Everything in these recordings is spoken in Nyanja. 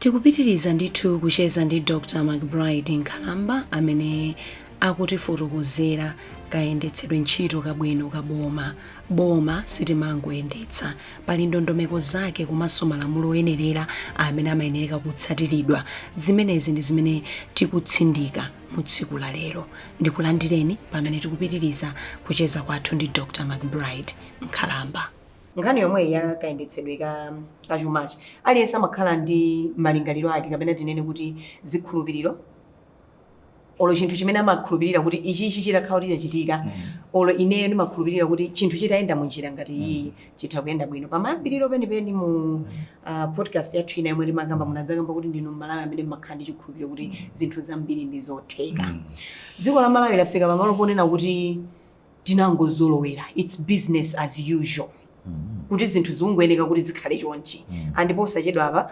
Tikupitiriza ndithu kucheza ndi Dr McBride Nkhalamba amene akutifotokozera kayendetsedwe ntchito kabwino ka boma. Boma sitimangoyendetsa, pali ndondomeko zake komanso malamulo oyenerera amene amayenereka kutsatiridwa. Zimenezi ndi zimene tikutsindika mu tsiku la lero. Ndikulandireni pamene tikupitiriza kucheza kwathu ndi Dr McBride Nkhalamba. Nkhani yomweyi ya kayendetsedwe ka chumachi, aliyense amakhala ndi malingaliro ake, kapena tinene kuti zikhulupiriro olo chinthu chimene amakhulupirira kuti ichichi chitakhala kuti chachitika. Olo ineyo ndimakhulupirira kuti chinthu chitayenda munjira ngati iyi chitha kuyenda bwino. Pamayambiriro penipeni mu podcast yathu ina yomwe timakamba, munadzakamba kuti ndinu Mmalawi amene mmakhala ndi chikhulupiriro kuti zinthu zambiri ndi zotheka. Dziko la Malawi lafika pamalo ponena kuti tinangozolowera, it's business as usual, kuti zinthu zikungoyeneka kuti zikhale chonchi. Ndipo posachedwa apa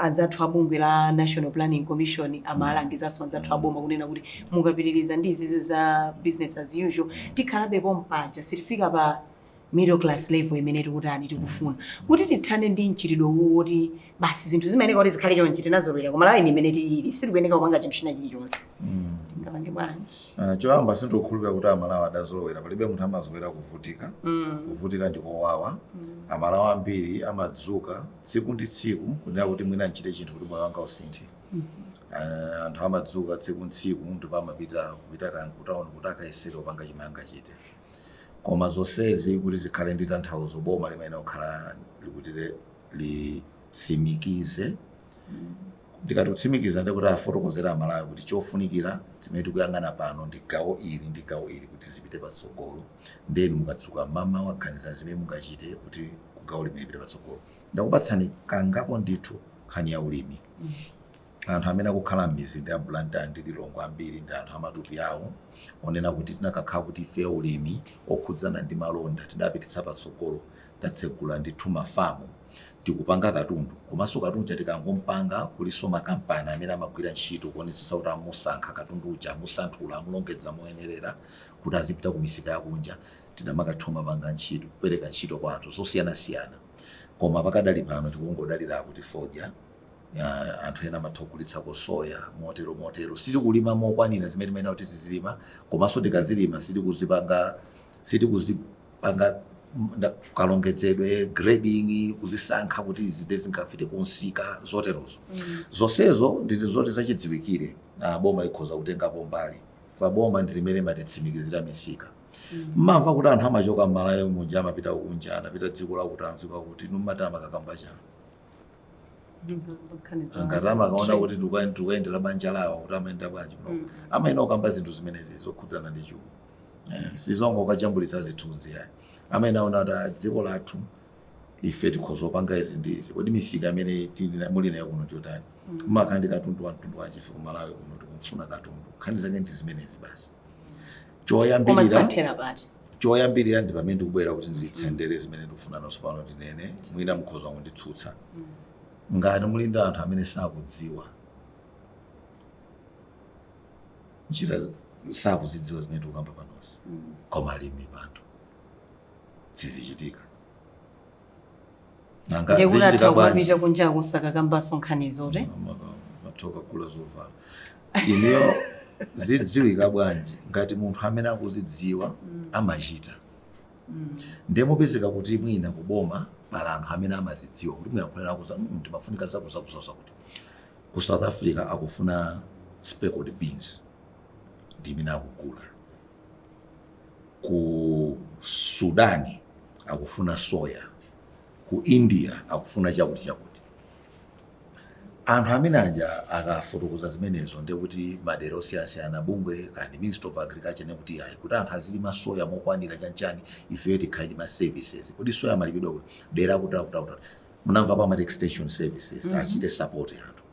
anzathu a bungwe la National Planning Commission amalangizanso anzathu aboma kunena kuti mukapitiriza ndi izizi za business as usual, tikhalabe pompaja, sitifika pa middle class level imene tikutani, tikufuna. Kuti tithane ndi mchitidwe uwu woti basi zinthu zimayeneka kuti zikhale chonchi, tinazolowera, koma laini imene tiyili sitikuyeneka kupanga chinthu china chilichonse, tingapange bwanji? Choyamba, sindikukhulupirira kuti Amalawi adazolowera. Palibe munthu amazolowera kuvutika. Kuvutika ndikowawa. Amalawi ambiri amadzuka tsiku ndi tsiku kunena kuti mwina nchite chinthu kuti moyo wanga usinthe. Anthu amadzuka tsiku ndi tsiku ndipo amapita kupita kutauni kuti akayesere kupanga chimene angachite. Koma zonsezi kuti zikhale ndi tanthauzo, boma limayenera kukhala likuti litsimikize. Ndikati kutsimikiza, ndikuti afotokozera Amalawi kuti chofunikira chimene tikuyang'ana pano ndi gawo ili ndi gawo ili kuti zipite patsogolo. Ndeni mukadzuka mamawa, ganizani zimene mungachite kuti gawo limene lipite patsogolo. Ndakupatsani kangapo ndithu nkhani ya ulimi. Anthu amene akukhala m'mizinda ya Blantyre ndi Lilongwe ambiri ndi anthu amatupi awo onena kuti tinakakhala kuti ife ulimi okhudzana ndi malonda tidapititsa patsogolo, tatsegula ndithu mafamu, tikupanga katundu, komanso katundu tikangompanga, kuliso makampani amene amagwira ntchito kuonetsetsa kuti amusankha katundu uja, amusanthula, amulongedza moyenerera kuti azipita ku misika yakunja, tinamakatha mapanga ntchito, kupereka ntchito kwa anthu zosiyanasiyana. Koma pakadali pano tikungodalira kuti fodya ya, anthu ena amatha kugulitsako soya, motero motero. Sitikulima mokwanira zimene timayenera kuti tizilima, komanso tikazilima sitikuzipanga kalongedzedwe, grading, kuzisankha kuti izi ndi zingafike kunsika, zoterozo. Zonsezo ndi zinthu zoti zachidziwikire boma likhoza kutengapo mbali. Fa boma ndi limene matitsimikizira misika. Mmamva kuti anthu amachoka m'Malawi muja, amapita kunja, anapita dziko lakuti, dziko lakuti, numati amakakamba chani? Ngati amakaona kuti tikuyendera banja lawo kuti amayenda bwanji kuno, amayenda kukamba zinthu zimenezi zokhudzana ndi chuma. Sizongo kukajambulitsa zithunzi yayi. Amene aona kuti dziko lathu ife tikhoza kupanga izi ndi izi, kodi misika imene muli nayo kuno ndiyotani? Mmakhala ndi katundu wa mtundu wanji? Ife kumalawi kuno tikumfuna katundu. Nkhani zake ndi zimenezi basi. Koma Choyambirira zimathera pati? Choyambirira ndi pamene ndikubwera kuti nditsendere zimene ndikufuna nonso pano ndinene. Mwina mukhoza kunditsutsa. Ngati muli ndi anthu amene sakudziwa njira, sakuzidziwa zimene tikukamba panozi, koma ali m'mipando, sizichitika. Nanga Ndiye kuti zichitika atha bwanji? kumapita kunja kusakakambanso nkhanizo te. Mathoka kugula zovala ineyo. Zidziwika bwanji ngati munthu amene akuzidziwa amachita? Ndiye mupezeka kuti mwina kuboma pala anthu amene amazidziwa kuti muyankhulira kuza ndimafunika zakuzakuza zakuti ku South Africa akufuna speckled beans, ndi imene akugula. Ku Sudani akufuna soya, ku India akufuna chakuti chakuti. Anthu amene aja akafotokoza zimenezo, ndiye kuti madera osiyanasiyana, bungwe kandi Minister of Agriculture, nekuti ayi, kuti anthu azilima soya mokwanira chanchani, ifeyo tikhale ndi ma services. Kodi soya amalipidwa kuti dera kuti akuti akuti? Munamva pa amati extension services, achite support anthu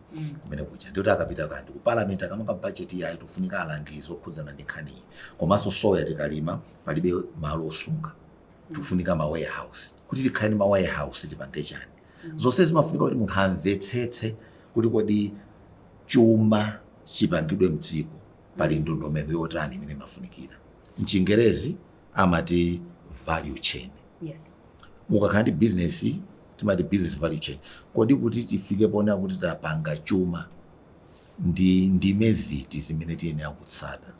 kumene kuja. Ndiyoti akapita kandi ku parliament, akamanga budget, yayi, tifunika alangizi okhudzana ndi nkhaniyi, komanso soya tikalima palibe malo osunga, tikufunika ma warehouse. Kuti tikhale ndi ma warehouse tipange chani? Zonse zimafunika kuti munthu amvetsetse kuti kodi chuma chipangidwe mdziko pali ndondomeko yotani imene imafunikira. Mchingerezi amati value chain. Mukakhala ndi business, Timati business value chain. Kodi kuti tifike pona kuti tapanga chuma, ndi ndime ziti zimene tiyenera kutsata?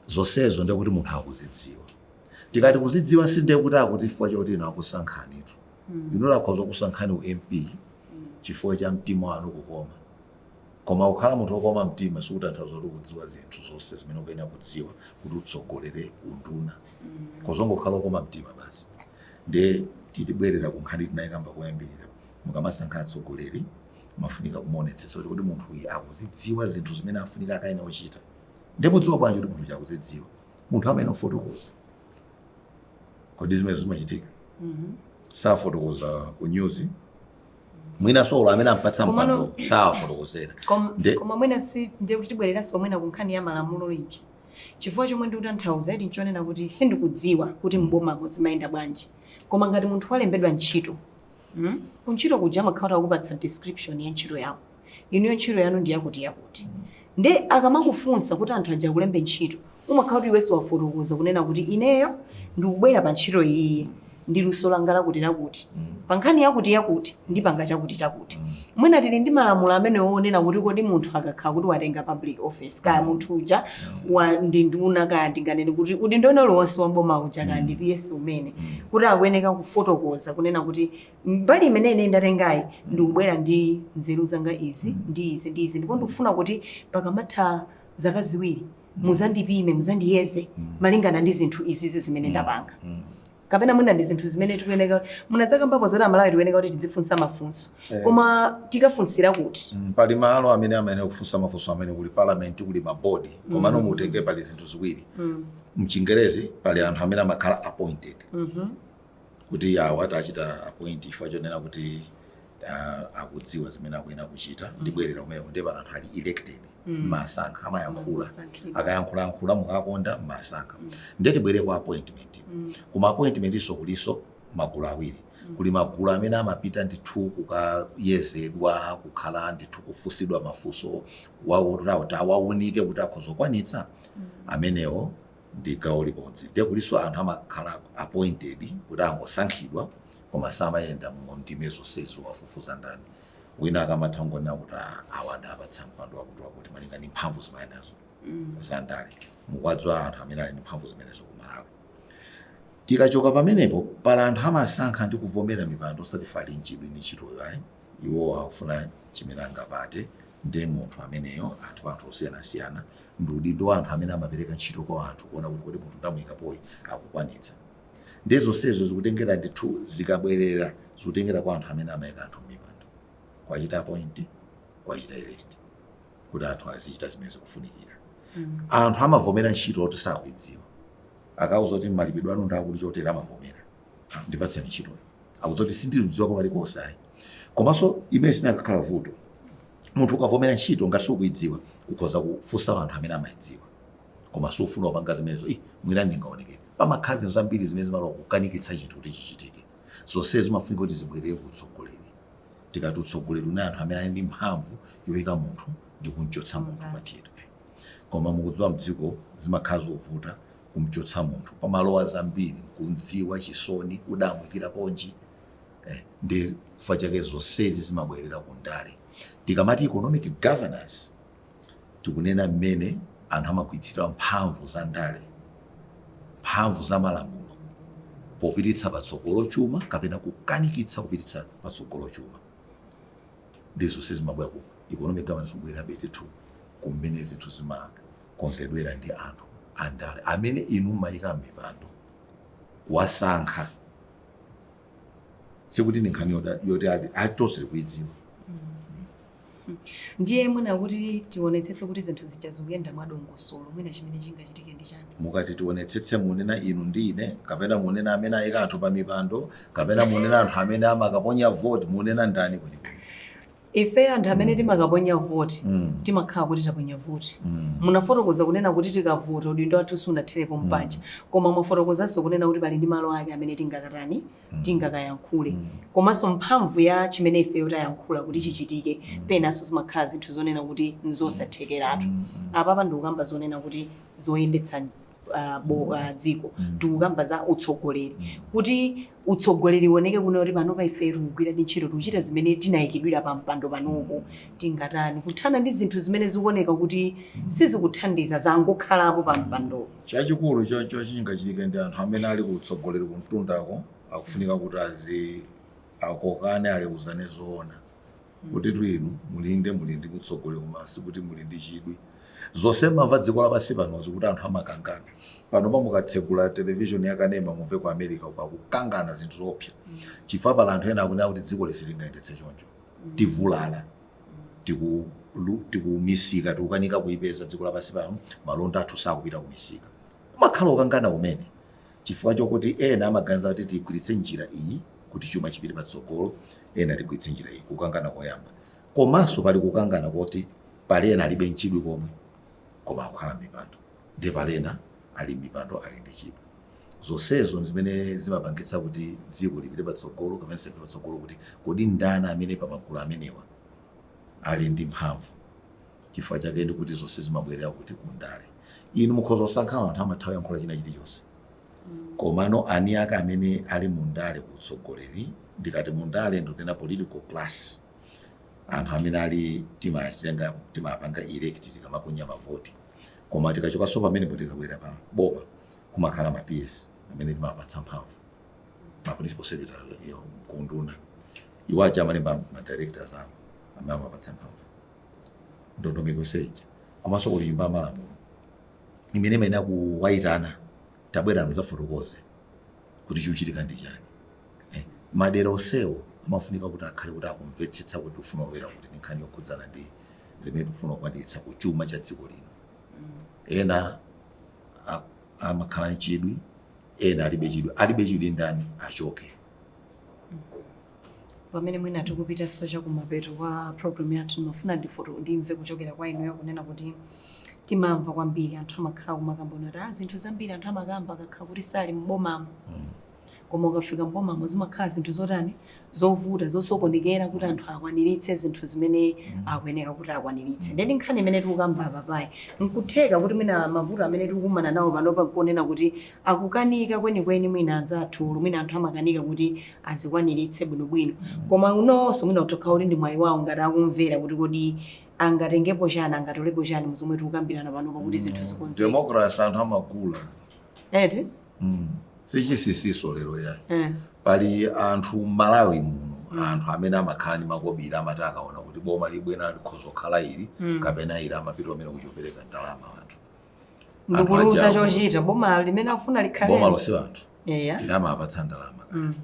Zonsezo ndiye kuti munthu akuzidziwa. Tikati kuzidziwa, sindiye kuti akuti chifukwa chakuti inu akusankhanitu. Inu akhoza kusankhani u MP chifukwa cha mtima wanu kukoma, koma kukhala munthu wokoma mtima sikutanthauza kuti ukudziwa zinthu zonse zimene ukuyenera kudziwa kuti utsogolere unduna. Kozongokhala wokoma mtima basi. Ndiye titibwerera ku nkhani tinayikamba koyambirira, mukamasankha atsogoleri mafunika kumuonetsetsa kuti kuti munthu uyu akuzidziwa zinthu zimene afunika akayenera kuchita. Ndiye mudziwa bwanji kuti munthu uyu akuzidziwa? Munthu amene ofotokoza. Kodi zimenezo zimachitika? Safotokoza ku news, mwina solo amene ampatsa mpando sawafotokozera. Koma mwina si ndiye kuti tibwereranso mwina ku nkhani ya malamulo iji, chifukwa chomwe ndikutanthauza iti nchonena kuti sindikudziwa kuti mbomamo zimayenda bwanji, koma ngati munthu walembedwa ntchito, Kuntchito kuja amakhala akupatsa description ya ntchito yako. Inuyo ntchito yanu ndi yakuti yakuti. Nde akamakufunsa kuti anthu aja akulembe ntchito, umakhala kuti iwenso wafotokoza kunena kuti ineyo ndikubwera pa ntchito iyi ndi luso langa lakuti lakuti, pa nkhani yakuti yakuti ndipanga chakuti chakuti. Mwina tili ndi malamulo amene onena kuti kodi munthu akakhala kuti watenga public office, kaya munthu uja wa ndi nduna, kaya ndinganene kuti udindo ena uliwonse wa boma uja, kaya ndi PS umene, kuti akuyeneka kufotokoza kunena kuti mbali imene ine ndatengayi ndikubwera ndi nzeru zanga izi ndi izi ndi izi, ndipo ndikufuna kuti pakamatha zaka 2 muzandipime, muzandiyeze malingana ndi zinthu izizi zimene ndapanga. Kapena mwina ndi zinthu zimene tikuyeneka, munadzakambapo zoti Amalawi tikuyeneka kuti tidzifunsa mafunso. Koma tikafunsira kuti? Pali malo amene amayenera kufunsa mafunso amene kuli parliament, kuli mabodi, komano mutenge pali zinthu ziwiri. Mchingerezi pali anthu amene amakhala appointed, kuti awa tachita appoint chifukwa chonena kuti akudziwa zimene akuyenera kuchita. Ndibwerera kumeneko. Ndiye pali anthu ali elected, masankha, amayankhula. Masankhidwa. Akayankhulayankhula mukakonda, masankha. Ndiye tibwere kwa appointment. Kuma appointment iso kuliso magulu awiri. Kuli magulu amene amapita ndithu kukayezedwa, kukhala ndithu kufunsidwa mafunso wawo kuti awaunike kuti akhoza kukwanitsa. Amenewo ndi gawo limodzi. Ndiye kuliso anthu amakhala appointed kuti angosankhidwa, koma samayenda mu ndime zonsezo wafufuza ndani. Wina akamatha kungonena kuti, "Ah, awa ndapatsa mpando wakuti wakuti," malinga ndi mphamvu zimene nazo zandale. Mukwadziwa anthu amene ali ndi mphamvu zimenezo ku Malawi. Tikachoka pamenepo, pala anthu amasankha ndi kuvomera mipando osati fali nchidwi ndi ntchitoyo ayi, iwo akufuna chimene angapate. Ndiye munthu ameneyo, anthu osiyanasiyana, ndi udindo wa anthu amene amapereka ntchito kwa anthu kuona kuti kodi munthu ndamuyikapoyi akukwanitsa. Ndiye zonsezo zikutengera ndithu, zikabwerera zikutengera kwa anthu amene amayika anthu m'mipando, kwachita appoint, kwachita elect, kuti anthu azichita zimene zikufunikira. Anthu amavomera ntchito oti sakuidziwa. Akauza kuti malipidwe anu ndakuti chotere, amavomera, "Ndipatseni ntchitoyo," akuza kuti sindikudziwako kalikonse ayi. Komanso imene sinakakhala vuto, munthu ukavomera ntchito ngati sukuidziwa, ukhoza kufunsa anthu amene amayidziwa, koma sufuna kupanga zimenezo, "Ih, mwina ndingaonekere." Pamakhala zinthu zambiri zimene zimalowa kukanikitsa chinthu kuti chichitike. Zonse zimafunika kuti zibwerere ku utsogoleri. Tikati utsogoleri, une anthu amene ali ndi mphamvu yoyika munthu ndi kumchotsa munthu pa ntchito. Koma mukudziwa mdziko zimakhala zovuta kumchotsa munthu, pamalowa zambiri, kumdziwa chisoni udamwikira ponji. Ndi chifukwa chake zonsezi zimabwerera ku ndale. Tikamati economic governance, tikunena mmene anthu amagwiritsira mphamvu za ndale, mphamvu za malamulo popititsa patsogolo chuma kapena kukanikitsa kupititsa patsogolo chuma. Ndi zonse zimabwera ku economic governance, kubwera ndithu kumene zinthu zimakonzedwera ndi anthu andale amene inu mmayika m'mipando kuwasankha. Sikuti ndi nkhani yoti ati tonse tikuidziwa. Ndiye mwina kuti tionetsetse kuti zinthu zija zikuyenda mwadongosolo, mwina chimene chingachitike ndi chani? Mukati tionetsetse, munena inu ndi ine, kapena munena amene ayika anthu pa mipando, kapena munena anthu amene amakaponya vote? Munena ndani kwenikweni? Ife anthu amene timakaponya voti, timakhala kuti taponya voti. Munafotokoza kunena kuti tikavota udindo wathu sunatherepo mpaja, koma mwafotokozanso kunena kuti pali ndi malo ake amene tingakatani, tingakayankhule, komanso mphamvu ya chimene ifeyo tayankhula kuti chichitike, penanso zimakhala zinthu zonena kuti nzosathekeratu. Apapa ndikukamba zonena kuti zoyendetsa dziko, tikukamba za utsogoleri, kuti utsogoleri uoneke kuno kuti panopa ife tikugwira ndi ntchito, tikuchita zimene tinayikidwira pa mpando panopo. Tingatani kuthana ndi zinthu zimene zikuoneka kuti sizikuthandiza, zangokhalapo pa mpando? Chachikulu chocho chingachitike ndi anthu amene ali kutsogoleri kumtundako akufunika kuti azi akokane, aleuzane zoona kuti twinu mulinde, muli ndi mutsogoleri, koma sikuti muli ndi chidwi. Zonse mamva dziko lapansi panozi kuti anthu amakangana. Panopa mukatsegula television yakanema mumve ku America akukangana zinthu zoopsa, chifukwa pala anthu ena akunena kuti dziko lisilingayendetse choncho, tivulala, tikumisika, tikukanika kuipeza dziko lapansi pano, malonda athu sakupita kumisika. Kumakhala ukangana kumene chifukwa chokuti ena amaganiza kuti tigwiritse njira iyi kuti chuma chipite patsogolo, ena tigwiritse njira iyi. Kukangana koyamba. Komanso pali kukangana kuti pali ena alibe nchidwi komwe koma akukhala mipando, ndi pali ena ali mipando ali ndi chidwi. Zonsezo zimene zimapangitsa kuti dziko lipite patsogolo kapena lisapite patsogolo, kuti kodi ndani amene pamagulu amenewa ali ndi mphamvu. Chifukwa chake ndi kuti zonse zimabwerera kuti kundale. Inu mukhoza kusankha anthu amatha kuyankhula china chilichonse, komano ani ake amene ali mundale kutsogoleri, ndikati mundale ndikunena political class, anthu amene ali timachitenga, timapanga elect tikamaponya mavoti. Koma tikachokanso pamenepo, tikabwera pa boma, kumakhala ma PS amene timapatsa mphamvu, ma principal secretary yo kunduna. Iwo aja amalemba ma directors awo amene amapatsa mphamvu, ndondomeko seja. Komanso kuli Nyumba ya Malamulo imene imayenera kuwayitana, tabwera mudzafotokoze kuti chikuchitika ndi chani. Madera onsewo amafunika kuti akhale kuti akumvetsetsa kuti ufuna kulowera kuti ndi nkhani yokhudzana ndi zimene tikufuna kukwaniritsa ku chuma cha dziko lino. Ena amakhala mchidwi, ena alibe chidwi. Alibe chidwi ndani? Achoke. Pamene mwina tikupitanso chakumapeto kwa program yathu, ndimafuna ndimve kuchokera kwa inuyo kunena kuti timamva kwambiri anthu amakhala kumakamba kuti zinthu zambiri anthu amakamba akakhala kuti sali mbomamo, koma ukafika mbomamo zimakhala zinthu zotani, zovuta, zosokonekera kuti anthu akwaniritse zinthu zimene akuyeneka kuti akwaniritse. Ndeni nkhani imene tikukamba apapayi, nkutheka kuti mwina mavuto amene tikukumana nawo panopa nkonena kuti akukanika kwenikweni, mwina anzathu, mwina anthu amakanika kuti azikwaniritse bwinobwino, koma unonso mwina utokha kuti ndi mwayi wawo ngati akumvera kuti kodi angatengepo chani, angatolepo chani muzomwe tikukambirana panopa kuti zinthu zikonzeke? Democracy anthu amagula. Eti? Sichisisiso lero ya. Pali anthu m'Malawi muno, anthu amene amakhala ndi makobiri, amati akaona kuti boma libwena likhoza kukhala ili kapena ili, amapita amene kuchopereka ndalama anthu. Ndikuluza Anthu ajawo. chochita boma limene afuna likhale. Boma lonse anthu amapatsa ndalama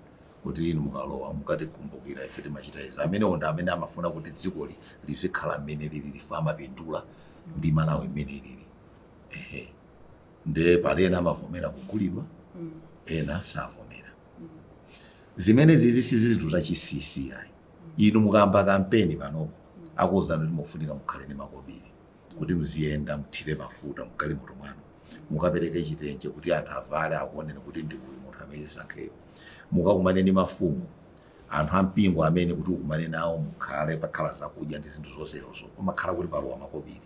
kuti inu mukalowa mukatikumbukira ife timachita izi. Amenewo ndi amene amafuna kuti dzikoli lizikhala mmene lili, life amapindula ndi Malawi mmene lili. Ehe, nde pali ena amavomera kugulidwa, ena savomera. Zimene zizi si zinthu zachinsinsi ayi. Inu mukamba kampeni panopo, akuwuzani kuti mufunika mukhale ndi makobiri kuti muziyenda, muthire mafuta mgalimoto mwanu, mukapereke chitenje kuti anthu avale, akuoneni kuti ndi uyu munthu amene tisankheyo. Mukakumane ndi mafumu, anthu ampingo amene kuti ukumane nawo, mukhale pakhala zakudya ndi zinthu zoterozo, pamakhala kuti palowa makobiri.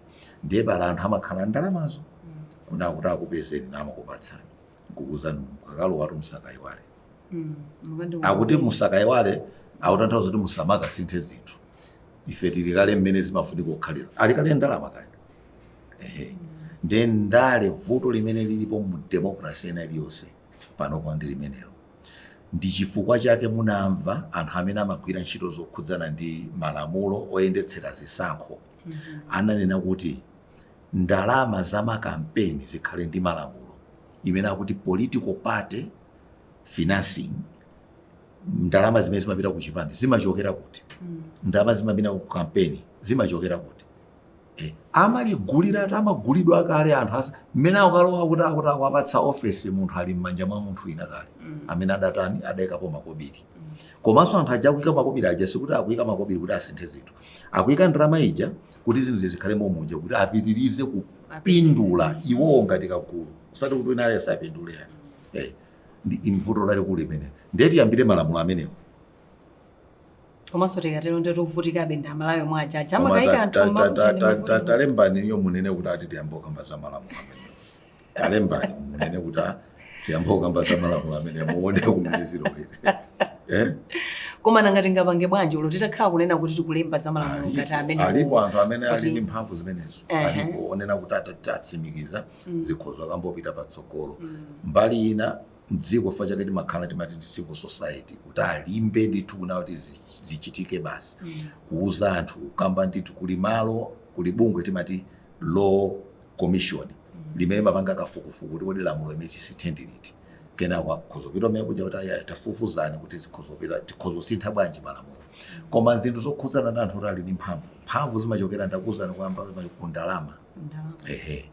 Ndiye pala anthu amakhala ndalamazo kuna kuti akupezeni namakupatsani, nkukuuzani mukakalowatu musakayiwale. Akuti musakayiwale akutanthauza kuti musamakasinthe zinthu, ife tili kale mmene zimafunika kukhalira, ali kale ndalama kale. Ehe, ndiye ndale, vuto limene lilipo mu democracy ena iliyonse panopo ndi limenelo. Ndi chifukwa chake munamva anthu amene amagwira ntchito zokhudzana ndi malamulo oyendetsera zisankho ananena kuti ndalama za makampeni zikhale ndi malamulo imene akuti political party financing. Ndalama zimene zimapita ku chipani zimachokera kuti? Ndalama zimapita ku kampeni zimachokera kuti? Amaligulira, amagulidwa kale anthu mmene akalowa kuti akuwapatsa ofesi, munthu ali m'manja mwa munthu wina kale amene adatani, adayikapo makobiri. Komanso anthu aja akuyika makobiri aja, sikuti akuyika makobiri kuti asinthe zinthu, akuyika ndalama ija kuti zinthu zikhale momuja, kuti apitirize kupindula iwowo ngati kagulu, usati kuti wina aliyense apindule yani. Ndi mvuto lalikulu limene ndiye tiyambire malamulo amenewo. Komanso tikatero ndi tikuvutikabe ndi Amalawi omwe ajaja Koma amakayika anthu talembani niyo munene kuti ati tiyambe kukamba za malamulo amenewo. Talembani munene kuti tiyambe kukamba za malamulo amene, muone kumene zilowere, eh? Koma nanga tingapange bwanji ulo titakhala kunena kuti tikulemba za malamulo ngati amene? Alipo anthu amene ali ndi mphamvu zimenezo. Alipo onena kuti atati atsimikiza, zikhozo akambopita patsogolo. Mbali ina, mdziko fa chake timakhala timati ndi civil society, kuti alimbe ndithu kuna kuti zichitike basi, kuuza anthu, kukamba ndithu. Kuli malo, kuli bungwe timati Law Commission limene mapanga kafukufuku kuti kodi lamulo limene chisinthe ndi liti. Kenako akhozopita umene kuja kuti aya, tafufuzani kuti zikhozopita, tikhozosintha bwanji malamulo. Koma zinthu zokhudzana ndi anthu kuti ali ndi mphamvu, mphamvu zimachokera, ndakuwuzani kwamba, ku ndalama. Ndalama. Ehe,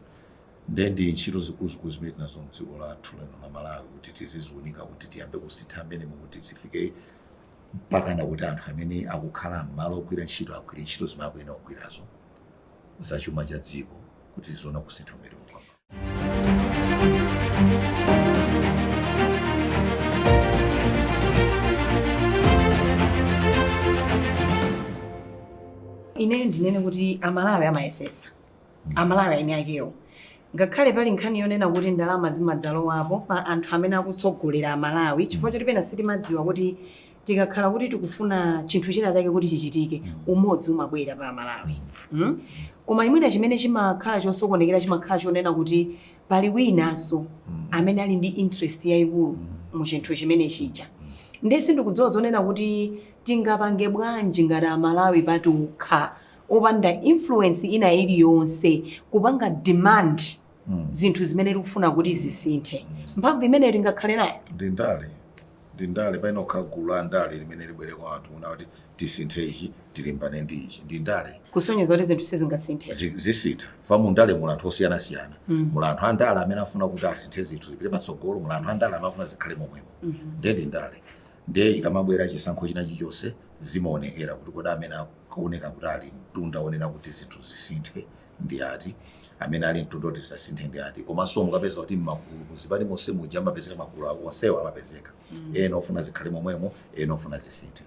nde ndi ntchito zikuluzikulu zimene tinazo mdziko lathu lino la Malawi, kuti tiziziunika, kuti tiyambe kusintha amene mukuti tifike mpakana kuti anthu amene akukhala m'malo ogwira ntchito agwire ntchito zimene akuyenera kugwirazo za chuma cha dziko, kuti tiziona kusintha kumene tikukamba. Ineyo ndinene kuti Amalawi amayesetsa, Amalawi eni akewo, ngakhale pali nkhani yonena kuti ndalama zimadzalowapo pa anthu amene akutsogolera Amalawi, chifukwa choti pena sitimadziwa kuti tikakhala kuti tikufuna chinthu china chake kuti chichitike, umodzi umabwera pa Amalawi. Koma imwina chimene chimakhala chosokonekera chimakhala chonena kuti pali winanso amene ali ndi interest yayikulu mu chinthu chimene chija. Ndiye sindikudziwa zonena kuti tingapange bwanji ngati Amalawi patokha, opanda influence ina iliyonse, kupanga demand zinthu zimene tikufuna kuti zisinthe. Mphamvu imene tingakhale nayo? Ndi ndale, ndi ndale. Paina kukhala gulu la ndale limene libwere kwa anthu kuna kuti tisinthe ichi, tilimbane ndi ichi. Ndi ndale. Kusonyeza kuti zinthu sizingasinthe? Zisintha fa mu ndale muli anthu osiyanasiyana. Muli anthu andale amene afuna kuti asinthe zinthu zipite patsogolo, muli anthu andale amene afuna zikhale momwemo. Ndiye ndi ndale. Ndiye ikamabwera chisankho china chilichonse, zimaonekera kuti kodi amene akuoneka kuti ali mtunda onena kuti zinthu zisinthe ndi ati, amene ali mtunda kuti zisasinthe ndi ati. Komanso mukapeza kuti mmagulu, muzipani monse muja amapezeka magulu onsewo amapezeka, ena ofuna zikhale momwemo, ena ofuna zisinthe.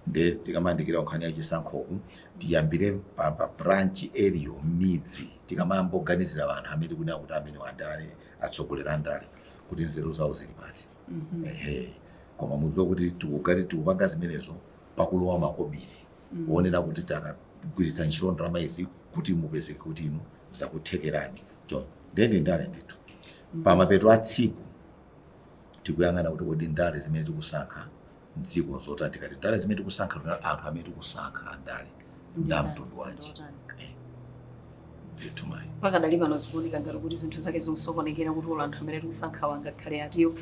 Ndiye tikamayandikira nkhani ya chisankhoku, tiyambire pa branch area, m'midzi, tikamayamboganizira anthu amene tikunena kuti amene andale, atsogolera andale, kuti nzeru zawo zili pati. Ehe, koma mudziwe kuti tikugati tikupanga zimenezo pakulowa makobiri kuonera kuti takagwiritsa ntchito ndalama izi kuti mupezeke kuti inu zakuthekerani cho. Ndiye ndi ndale ndithu. Pamapeto a tsiku tikuyang'ana kuti kodi ndale zimene tikusankha mdziko nzotani. Tikati ndale zimene tikusankha, tuna anthu amene tikusankha andale nda mtundu wanji? Ndithu mayi. Pakadali pano zikuoneka ngati kuti zinthu zake zikusokonekera, kuti olo anthu amene tikusankhawa ngakhale atiyo.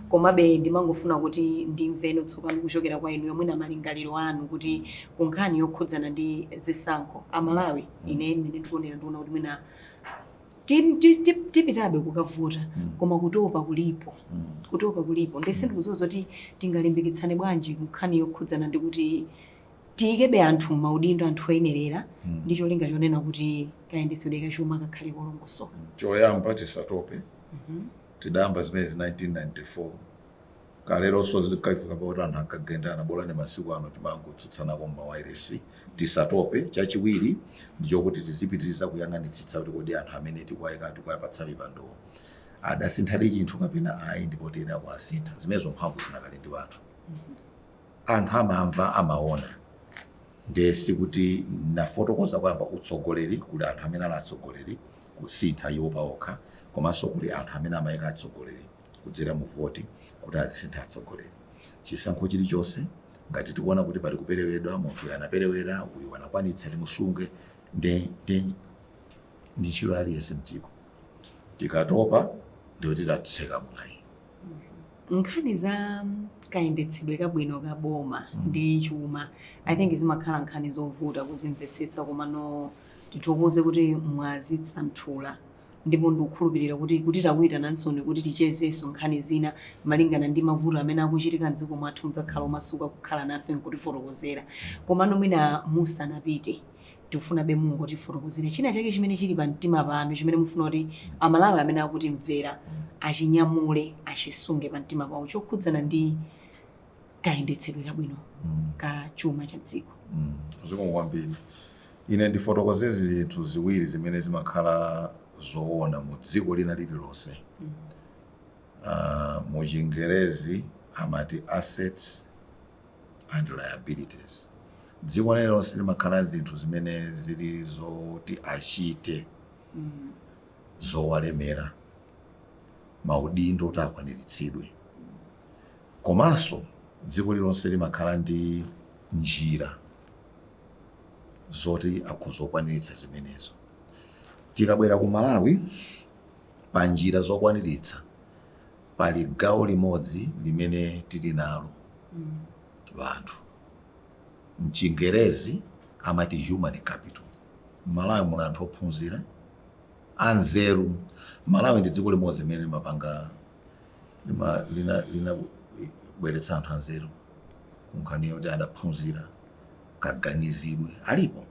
Komabe ndimangofuna kuti ndimveno tsopano kuchokera kwa inuyo mwina malingaliro anu kuti ku nkhani yokhudzana ndi zisankho, Amalawi, ine mmene ndikuonera, ndikuona kuti mwina tipitabe kukavuta, koma kutopa kulipo. Kutopa kulipo. Ndiye sindikudziwa zoti tingalimbikitsane bwanji nkhani yokhudzana ndi kuti tiyikebe anthu m'maudindo, anthu oyenerera, ndi cholinga chonena kuti kayendetsedwe kachuma kakhale kolongosoka. Choyamba, tisatope. Tidayamba zimenezi 1994, kaleronso zikafika pakuti anthu ankagendana, bolani masiku ano timangotsutsanako m'mawairesi. Tisatope. Chachiwiri ndichokuti tizipitiriza kuyang'anitsitsa kuti kodi anthu amene tikuwayika, tikuwapatsa mipandowo, adasinthadi chinthu kapena ayi, ndipo tiyenera kuwasintha. Zimenezo mphamvu zinakali ndi anthu. Anthu amamva, amaona. Ndiye sikuti nafotokoza kwamba utsogoleri, kuli anthu amene ali atsogoleri kusintha iwo paokha, komanso kuli anthu amene amayika atsogoleri kudzera mu voti kuti azisintha atsogoleri. Chisankho chilichonse, ngati tikuona kuti pali kupereweredwa, munthu uyu anaperewera, uyu anakwanitsa, timusunge. Ndi ntchito aliyense mdziko. Tikatopa ndikuti tatseka mwayi. Nkhani za kayendetsedwe kabwino ka boma ndi chuma, I think zimakhala nkhani zovuta kuzimvetsetsa, komano tithokoze kuti mwazitsanthula, ndipo ndikukhulupirira kuti takuyitanansoni kuti tichezenso nkhani zina malingana ndi mavuto amene akuchitika mdziko mwathu, mudzakhala omasuka kukhala nafe nkutifotokozera. Komano mwina musanapite, tikufunabe mungotifotokozera china chake chimene chili pa mtima panu, chimene mufuna kuti Amalawi amene akutimvera achinyamule, achisunge pa mtima pawo, chokhudzana ndi kayendetsedwe kabwino ka chuma cha dziko. Zikomo kwambiri. Ine ndifotokoze zinthu ziwiri zimene zimakhala zoona mu dziko lina lililonse, mu Chingerezi amati assets and liabilities. Dziko lililonse limakhala zinthu zimene zili zoti achite, zowalemera, maudindo kuti akwaniritsidwe. Komanso dziko lililonse limakhala ndi njira zoti akhoza kukwaniritsa zimenezo. Tikabwera ku Malawi, pa njira zokwaniritsa pali gawo limodzi limene tili nalo anthu, mchingerezi amati human capital. Malawi muli anthu ophunzira, anzeru. Malawi ndi dziko limodzi limene limapanga linabweretsa anthu anzeru kunkhani yoti adaphunzira kaganizidwe alipo.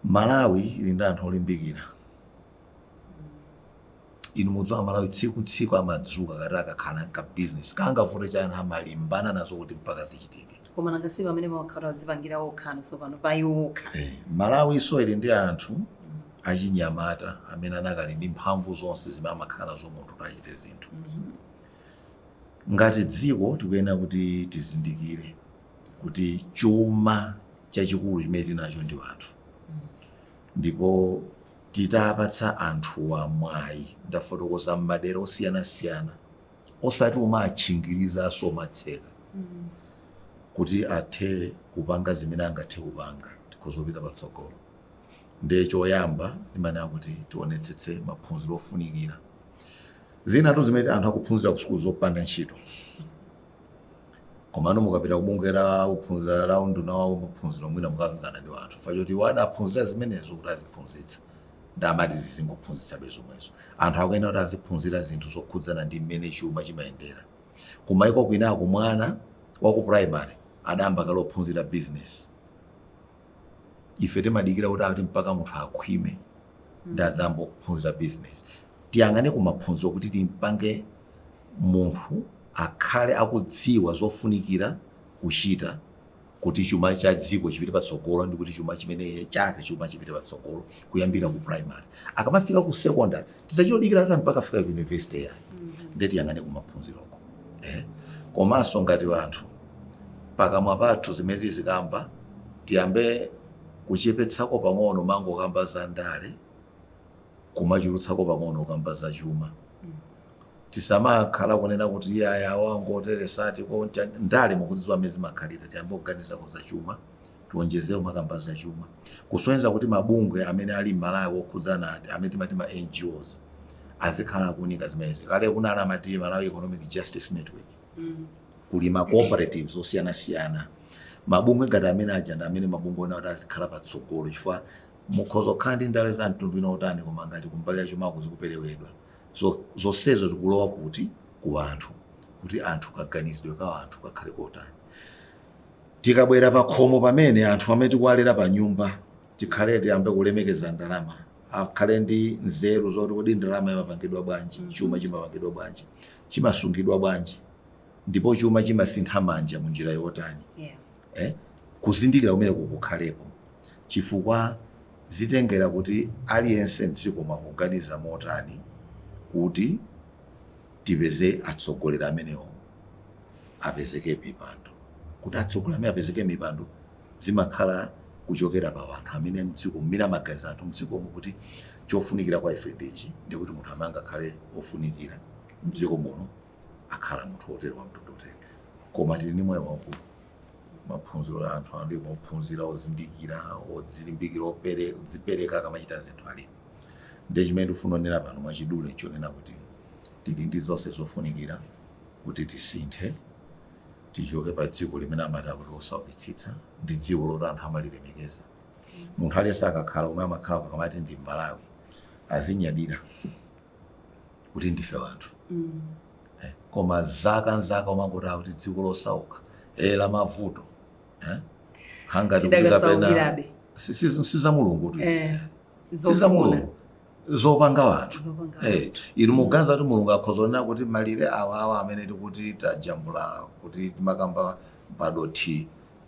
Malawi ili ndi anthu olimbikira. Inu mudziwa, Malawi tsiku tsiku amadzuka kati akakhala ka business kangavute chani, amalimbana nazo kuti mpaka zichitike. Koma nanga si pamene pawakhala adzipangira okha tsopano pa iwo okha? Malawi so ili ndi anthu achinyamata amene anakali ndi mphamvu zonse zimene amakhala nazo munthu kuti achite zinthu. Ngati dziko tikuyenera kuti tizindikire kuti chuma chachikulu chimene tinacho ndi anthu, ndipo titapatsa anthuwa mwayi, ndafotokoza m'madera osiyanasiyana, osati umatchingirizaso, umatseka, kuti athe kupanga zimene angathe kupanga, tikhoza kupita patsogolo. Ndiye choyamba ndimanena kuti tionetsetse maphunziro ofunikira. Zinatu zimene anthu akuphunzira ku sukulu zopanda ntchito, komano mukapita kubungwe la kuphunzira la unduna wa maphunziro, mwina mukakangana ndi anthu fachoti iwo adaphunzira zimenezo kuti aziphunzitsa, ndi amati zizingophunzitsabe zomwezo. Anthu akuyenera kuti aziphunzira zinthu zokhudzana ndi mmene chuma chimayendera. Kumaiko kwinako mwana wa ku primary adayamba kale ophunzira business. Ife timadikira kuti ati mpaka munthu akhwime ndi adzayamba kuphunzira business. Tiyang'ane kumaphunziro kuti timpange munthu akhale akudziwa zofunikira kuchita kuti chuma cha dziko chipite patsogolo, ndi kuti chuma chimene chake chuma chipite patsogolo kuyambira ku primary. Akamafika ku secondary, tisachodikira ata mpaka afika ku university yayi. Ndiye tiyang'ane kumaphunziroko. Komanso ngati anthu pakamwa pathu zimene tizikamba, tiyambe kuchepetsako pang'ono mangokamba za ndale, kumachulutsako pang'ono kamba za chuma. Tisamakhala kunena kuti aya wangoteresati ndale, mukudziwa amene zimakhalira. Tiyambe kuganizako za chuma, tionjezere makamba za chuma, kusonyeza kuti mabungwe amene ali m'Malawi okhudzana amene timati ma NGOs azikhala akuunika zimenezi. Kale kunali amati Malawi Economic Justice Network, kuli ma cooperatives osiyanasiyana. Mabungwe ngati amene aja ndi amene mabungwe ona kuti azikhala patsogolo, chifukwa mukhoza kukhala ndi ndale za mtundu ina otani, koma ngati kumbali ya chumako zikuperewedwa, zonsezo zikulowa kuti ku anthu, kuti anthu kaganizidwe ka anthu kakhale kotani. Tikabwera pa khomo pamene anthu amene tikuwalera pa nyumba, tikhale tiyambe kulemekeza ndalama, akhale ndi nzeru zoti kodi ndalama imapangidwa bwanji, chuma chimapangidwa bwanji, chimasungidwa bwanji, ndipo chuma chimasintha manja mu njira yotani. Kuzindikira kumene kukukhalepo, chifukwa zitengera kuti aliyense mdziko mwakuganiza motani kuti tipeze atsogoleri amenewo apezeke mipando. Kuti atsogoleri amene apezeke mipando zimakhala kuchokera pa anthu amene mdziko mmene amaganiza anthu mdzikomo kuti chofunikira kwa ife ndichi, ndikuti munthu amene angakhale ofunikira mdziko muno akhala munthu wotere, wa mtundu wotere. Koma tili ndi moyo waukulu, maphunziro a anthu alipo, ophunzira, ozindikira, odzilimbikira, odzipereka akamachita zinthu alipo. Ndiye chimene ndikufuna kunena pano mwachidule nchonena kuti tili ndi zonse zofunikira kuti tisinthe, tichoke pa dziko limene amati akuti losaukitsitsa, ndi dziko loti anthu amalilemekeza. Munthu aliyense akakhala komwe amakhala, akamati ndi Malawi, azinyadira kuti ndife wanthu. Koma zaka nzaka umangoti akuti dziko losauka, la mavuto, khangati kuti kapena Tidakasaukirabe. Si za Mulungu tu izi. Si za Zofuna. Mulungu, zopanga wanthu. Zopanga. Inu muganiza kuti Mulungu akhoza kunena kuti malire awa awa amene tikuti tajambula kuti timakamba padothi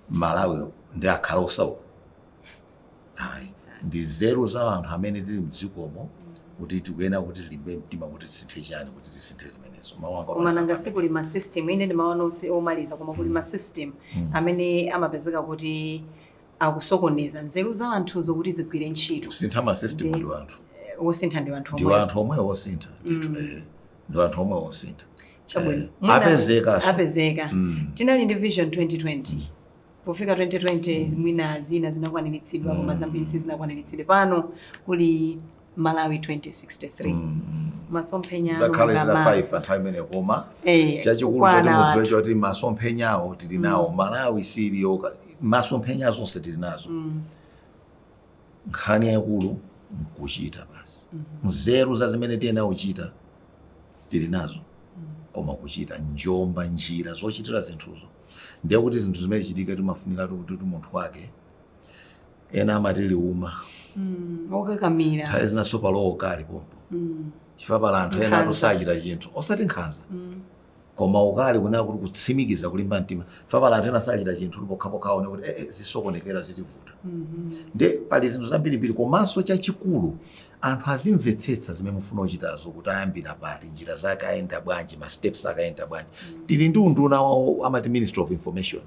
Malawi ndi akhala osauka? Ayi, ndi nzeru za anthu amene tili mdzikomo. Kuti tikuyenera kuti tilimbe mtima kuti tisinthe chani, kuti tisinthe zimenezo. Mawu anga Koma omaliza nanga pamene. sikuli ma system, ine ndimaona omaliza, koma kuli ma system amene amapezeka kuti akusokoneza nzeru za anthuzo kuti zigwire ntchito. Kusintha ma system ndi anthu. Wosintha ndi anthu Ndi omwe. anthu omwe osintha ndithu. Ndi anthu omwe osintha. Chabwino. Apezekaso. Apezeka. Tinali ndi Vision 2020. Pofika 2020 mwina zina zinakwaniritsidwa, koma zambiri sizinakwaniritsidwe. Pano kuli Malawi 2063, masomphenya anu Zakhale tita 5 anthu amene, koma chachikulu choti kukwana mudziwe anthu. Choti masomphenyawo tili nawo. Malawi siliyoka, masomphenya zonse tili nazo. Nkhani yayikulu nkuchita basi. Nzeru za zimene tiyenera kuchita tili nazo, koma kuchita njomba njira zochitira zinthuzo, ndiye kuti zinthu zimene chitika timafunika kuti munthu wake, ena amati liuma. Okakamira. Nthawi zinaso palowo ukali pompo, chifukwa pala anthu ena Nkhanza. atusachita chinthu, osati nkhanza, koma ukali kunena kuti kutsimikiza, kulimba mtima, chifukwa pala anthu ena sachita chinthu pokhapokha aone kuti zisokonekera, zitivuta. Nde pali zinthu zambirimbiri, komanso chachikulu anthu azimvetsetsa zimene mufuna kuchitazo, kuti ayambira pati, njira zake ayenda bwanji, ma steps akayenda bwanji. Tili ndi unduna wawo amati Ministry of Information,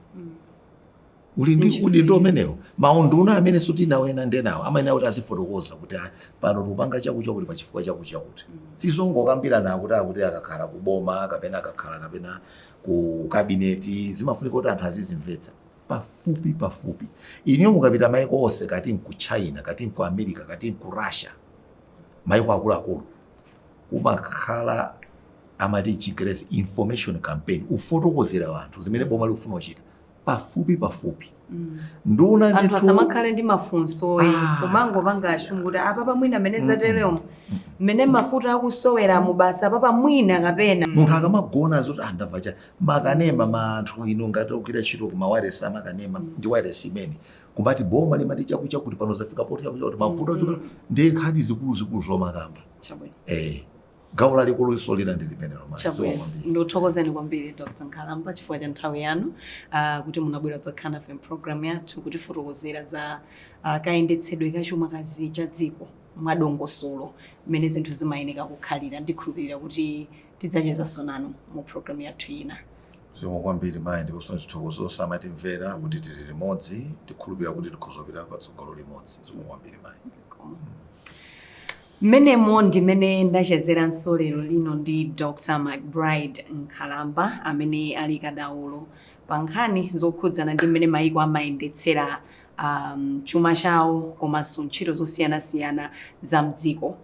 uli ndi udindo umenewo. Maunduna amene sutinawo ena ndenawo amayenera kuti azifotokoza kuti, "Ah, pano tikupanga chakuti chakuti pachifukwa chakuti chakuti." Sizongokambirana akuti akakhala kuboma kapena akakhala kapena ku kabineti. Zimafunika kuti anthu azizimvetsa pafupi pafupi. Iniyo mukapita maiko onse, kati nku China, kati nku America, kati nku Russia, maiko akuluakulu, kumakhala amati Chingerezi information campaign, ufotokozera anthu zimene boma likufuna kuchita pafupi pafupi. Nduna Anthu ndithu asamakhale ndi mafunso, kumangopanga assume kuti apapa mwina mmene zateremo, mmene mafuta akusowera mubasa, apapa mwina kapena Munthu akamagona zoti, "Ah, ndamva cha makanema." Ma anthu ino ngati ogwira ntchito kuma wireless, amakanema ndi wireless imene kumati boma limati chakuti chakuti, pano zafika poti chakuti chakuti, mavuto achoka, ndi nkhani zikuluzikulu zomakamba. Chabwino. Gawo lalikulu iso lina ndi limenelo, mayi. Chabwino. Zikomo kwambiri. Ndikuthokozeni kwambiri, Dr Nkhalamba, chifukwa cha nthawi yanu, kuti munabwera kudzakhala nafe mpulogalamu yathu kutifotokozera za kayendetsedwe kachuma kazi cha dziko mwadongosolo, mmene zinthu zimayeneka kukhalira. Ndikhulupirira kuti tidzachezanso nanu mu programu yathu ina. Zikomo kwambiri, mayi, ndiponso chithokozo samatimvera kuti tili limodzi. Tikhulupirira kuti tikhoza kupita patsogolo limodzi. Zikomo kwambiri, mayi. Mmenemo ndimene ndachezeranso lero lino ndi Dr McBride Nkhalamba, amene ali kadaulo pa nkhani zokhudzana ndi mmene mayiko amayendetsera chuma chawo komanso ntchito zosiyanasiyana za mdziko.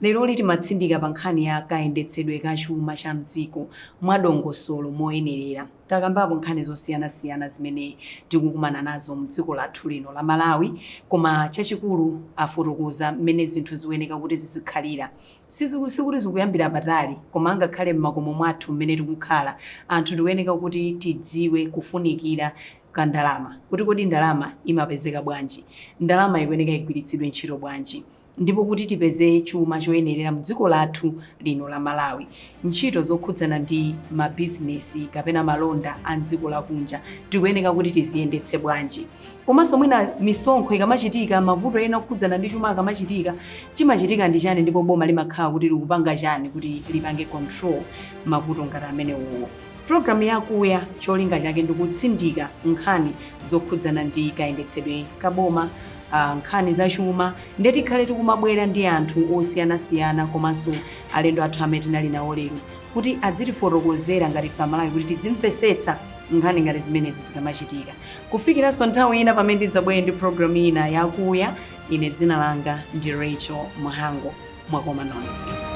Lero timatsindika pa nkhani ya kayendetsedwe ka chuma cha mdziko mwadongosolo, moyenerera. Takambapo nkhani zosiyanasiyana zimene tikukumana nazo mdziko lathu lino la Malawi, koma chachikulu afotokoza mmene zinthu zikuyeneka kuti zizikhalira. Sikuti zikuyambira patali, koma angakhale m'makomo mwathu mmene tikukhala, anthu tikuyeneka kuti tidziwe kufunikira ka ndalama, kuti kodi ndalama imapezeka bwanji, ndalama ikuyeneka igwiritsidwe ntchito bwanji, ndipo kuti tipeze chuma choyenerera mdziko lathu lino la Malawi, ntchito zokhudzana ndi mabizinesi kapena malonda a mdziko lakunja tikuyeneka kuti tiziyendetse bwanji, komanso mwina misonkho ikamachitika, mavuto ena okhudzana ndi chuma akamachitika, chimachitika ndi chani, ndipo boma limakhala kuti likupanga chani kuti lipange control mavuto ngati amenewowo. Programu yakuya cholinga chake ndikutsindika nkhani zokhudzana ndi kayendetsedwe ka boma, nkhani zachuma. Ndiye tikhale tikumabwera ndi anthu osiyanasiyana komanso alendo athu amene tinali nawo lero kuti adzitifotokozera ngati ife Amalawi kuti tidzimvetsetsa nkhani ngati zimenezi zikamachitika. Kufikiranso nthawi ina pamene ndidzabwere ndi programu ina yakuya, ine dzina langa ndi Rachel Mhango. Mwakoma nonse.